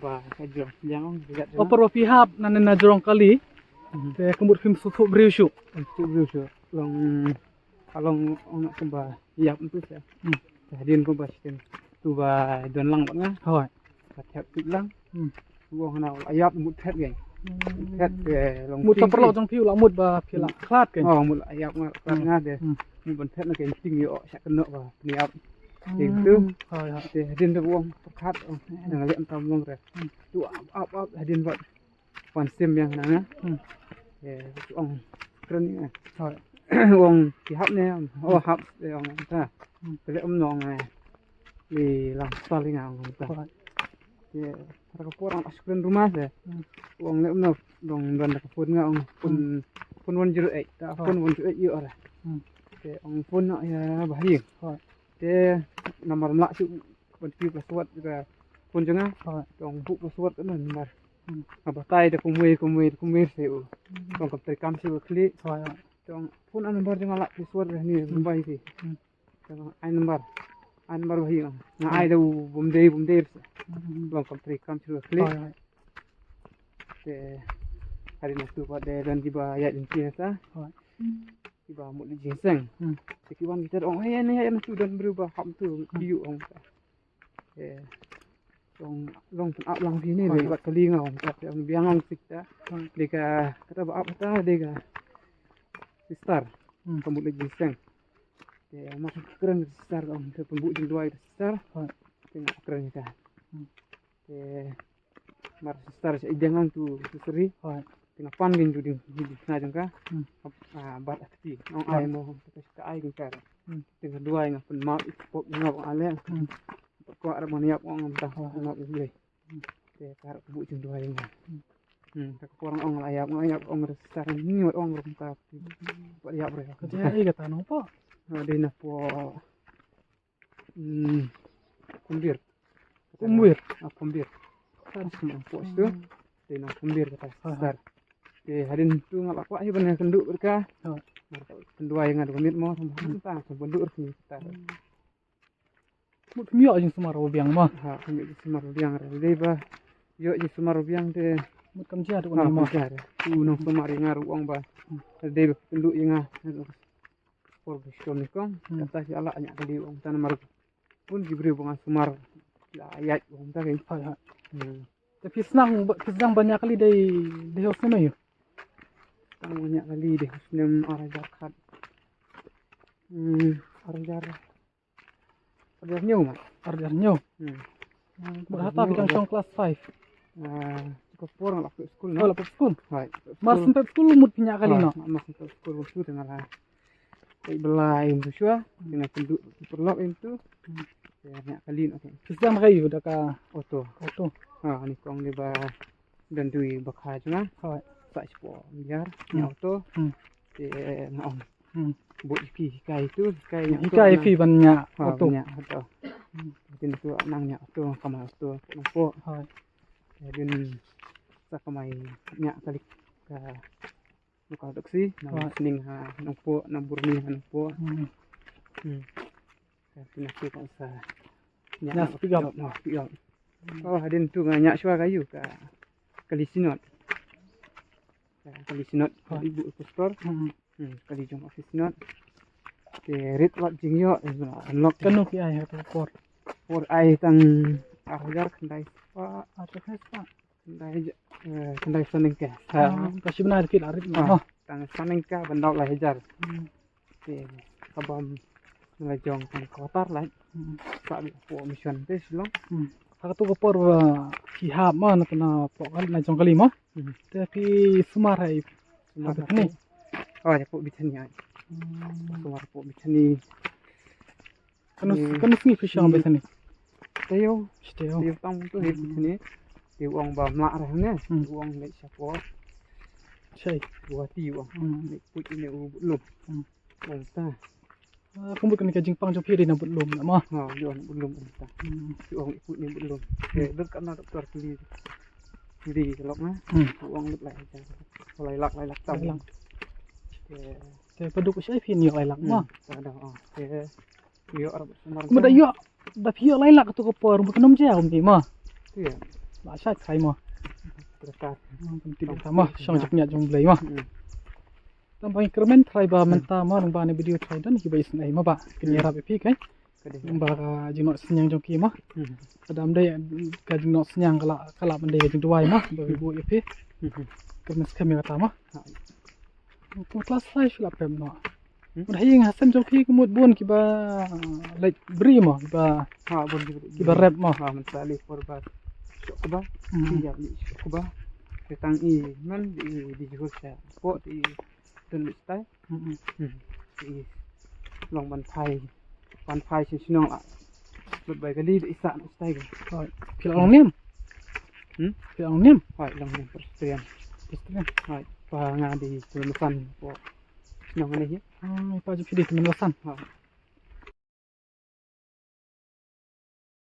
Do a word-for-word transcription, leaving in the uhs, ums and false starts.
Ba ka jrong liang ong ka jrong. Oper ba phi hap na na jrong kali. Mhm. Te ka mut phim suk briew shuh. Suk briew shuh. Long ka long ong na kumba ïap tu sa. Hmm. Te hadien kumba shiteng tu ba don lang bad nga. Hoi. Ka thiap tu lang. Hmm. Tu ong na la ïap mut phet geng. Hmm. Phet ke long mut ka paralok jong phi la mut ba phi la khlad geng. Oh, mut la ïap nga khlad nga de. Hmm. Mut ban phet na ke ting ïoh sha keno ba pynïap. Ting tu. Hoi, hoi. Te hadien tu ong pyrkhat ong na leh tam long re. Hmm. Tu ap ap ap hadien ba Wan sim ïa nga. Hmm. Eh, ong kren ïa nga. Hoi. Ong ki hap ne, oh hap, eh, ong ta. Hmm. Te leh um no nga. Li lang sal ïa nga ong ta. Hoi. Te, para ka por ong as kren rumah se. Hmm. Ong leh um no, dong don da ka phone nga ong phone, Hmm. phone one zero eight, ta, hoi, phone one zero eight ïoh ra. Hmm. Te ong phone no ïa Bah Ïing. Hoi. Te namar mlak shu ban ki password ka phone jong nga. Hoi. Te ong buh password ka namar. Hmm. Nga batai da kumwei, kumwei, kumwei se u. Hmm. Tong kam trei kam shu khlieh. Hoi, hoi. Tong phone a number jong nga la password ni, hmm, Mumbai ti. Hmm. Tong ai number. Ai number Bah Ïing. Nga, hmm, ai da u bum dei, bum dei. Hmm. Tong kam trei kam shu khlieh. Hoi, hoi. Te hadien tu pat de don kiba ïaid lynti sa. Hoi. Kiba mut leit jingseng. Hmm. Te ki wan kita ong, "Hei, ne ïaid na tu don briew ba hap tu, hmm, biu," ong. Eh, long, long pynap lang phi ne, hoi, dei bad kali nga ong, ka ong biang ong sik ta. Hoi. Dei ka, kata ba ap ta, dei ka sister. Hmm. Ka mut leit jingseng. Te ma ka kren sister ka ong, te pynbuh jingduwai sister. Hoi. Te nga kren ïa ka. Hmm. Te mar sister sha ideng ong tu sri. Hoi. Te nga pan gin tu ding, ding na jong ka. Hmm. Ah, bat akti. Ong, hoi, ai mo, ka ai gin ka. Hmm. Te nga duwai nga pynmap ïa pop nga ong ale. Hmm. Ko arab man ïap ong ngam ta, oh, nga ong le. Hmm. Te ka arab buh jingduwai nga. Hmm. Hmm, ka por ong la ïap, nga ïap ong re sar ni ong re ka. Ba ïap re. Ka te ai ka ta no po. Nga dei na po. Hmm. Kumbir. Kumbir. Ah, Kumbir. Kan semang po tu. Hmm. Dei na Kumbir kata. Ah. Sar. Te hadien tu nga la kwah hi ban ïa kynduh bad ka. Ah. Mar ka kynduh ïa nga da ka miet mo, hmm, ta ka kynduh ïa ka. Hmm. Mut phim ïoh jingsumar ba biang mo. Ha, phim ïoh jingsumar ba biang re. Dei ba ïoh jingsumar ba biang te mut kam jia tu, ha, mo. Kam jia re. Tu nongsumar ïa nga ruh ong ba. Hmm. Dei ba kynduh ïa nga. Por ba shu nyngkong, hmm, kata ki ala ñiah kali ong ta namar bun ki briew ba nga sumar la ïaid ong ta ki. Hoi, hoi. Hmm. Te phi sdang ba, phi sdang ban ñiah kali dei, dei ha u snem aïu? Sdang ban ñiah kali dei ha u snem ar hajar khat. Hmm, ar hajar. Ar hajar hynñiew ma. Ar hajar hynñiew. Hmm. Hmm, ba hata phi dang shong class five. Ah, ka por nga la pep skul, oh, no? La pep skul. Hoi. Mar shu pep skul mut phi ñiah kali, hoi, no? Mar shu pep skul mut tu te nga la. Ai bela ai mut shuwa, hmm, te nga kynduh ki paralok ai mut tu. Hmm. Te ñiah kali no. Phi sdang kaei da ka auto? Auto. Ha, ni kong ni ba don dui ba kha jong nga. Hoi. Sa shi po biar, hmm, ñiah auto. Hmm. Te nga ong. Hmm. Buh ïa phi hikai tu, hikai ñiah auto. Hikai ïa phi ban ñiah auto. Ha, ban ñiah auto. Hmm. Tin tu nang ñiah auto, kamai auto, nang po. Hoi. Hadien sa kamai ñiah kali ka local taxi, nang, hoi, Sning ha Nongpoh, nang Burni ha Nongpoh. Hmm. Hmm. Ka pynah tu ka sa ñiah, ñiah pick up. Pick up, ha, pick up. Hmm. Oh, hadien tu nga ñiah shuwa ka ïu ka kali Synod. Ka kali Synod, hoi, kali bu pastor. Hmm. Hmm, kali jong office Synod. Te rit lap jingïoh, eh, unlock. Kano phi ai ha ka por? Por ai tang ar hajar khyndai spah. Ar hajar khyndai spah. Khyndai, eh, khyndai spah nyngkong. Ah, ka shi bnai ki la rit, ah, mo. Tang spah nyngkong ban dap lai hajar. Hmm. Te ka bam la jong tang quarter lai. Hmm. Sa bi po mission te Shillong. Hmm. Ha katu ka por, eh, phi hap ma na tana po kali na jong kali ma. Hmm. Te phi sumar ha i. Sumar ha Bethany. Oh, ïa po Bethany ai. Hmm. Sumar po Bethany. Kano, hmm, kano sngi phi shong Bethany? Taïew. Shi taïew. Taïew tang tu hi Bethany. Te u ong ba mlak ra ne. Hmm. U ong leit sha po. Shai. Guwahati u ong. Hmm. Leit put ne u Butlum. Hmm. Ong ta. Ah, kumba kane ka jingpang jong phi dei na Butlum na mo. Ha, ïoh na Butlum ong ta. Hmm. Ïoh ong iput na Butlum. Hmm. Eh, dur kana doktor kuli. Kuli ka lok na. Hmm. Ong lut lai hajar. Lai lak, lai lak tam. Lai lak. Eh. Te padu ko shai phi ïoh lai lak mo. Hmm. Ta da, oh. Eh. Ïoh arab sumar. Kumba da ïoh, da phi ïoh lai lak tu ka por, kumba kynum ja kumba mo. Ïa. Ba shait trai mo. Kam ti ba mo shong jingmut jong Blei mo. Tam ba ngi kyrmen trai ba mynta mo nang ba ne video trai don ki ba isnei mo ba kin ïarap ïa phi kai. Ba ka jingnoh synñiang jong ki mo. Ka dam dei ka jingnoh synñiang ka la ka la ban dei ka jingduwai mo ba ki buh ïa phi. Kyrmen skhem ïa kata mo. Ko klas lai shu la pem noh. Mut ha ïing ha sem jong ki ka mut bun kiba leit bri mo kiba ha bun kiba rep mo. Ha mynta li por ba shok ba. Ki ïap li shok ba. Te tang i man di di jhur sha ko di dun li stai. Di long ban phai ban phai shin shnong la. Lut bai kali di isa stai ga. Phi long niam. Phi long niam. Hoi long niam Presbyterian. Presbyterian. Hoi pa nga di Tymmen Basan ko shnong ne hi. Pa ju phi di Tymmen Basan.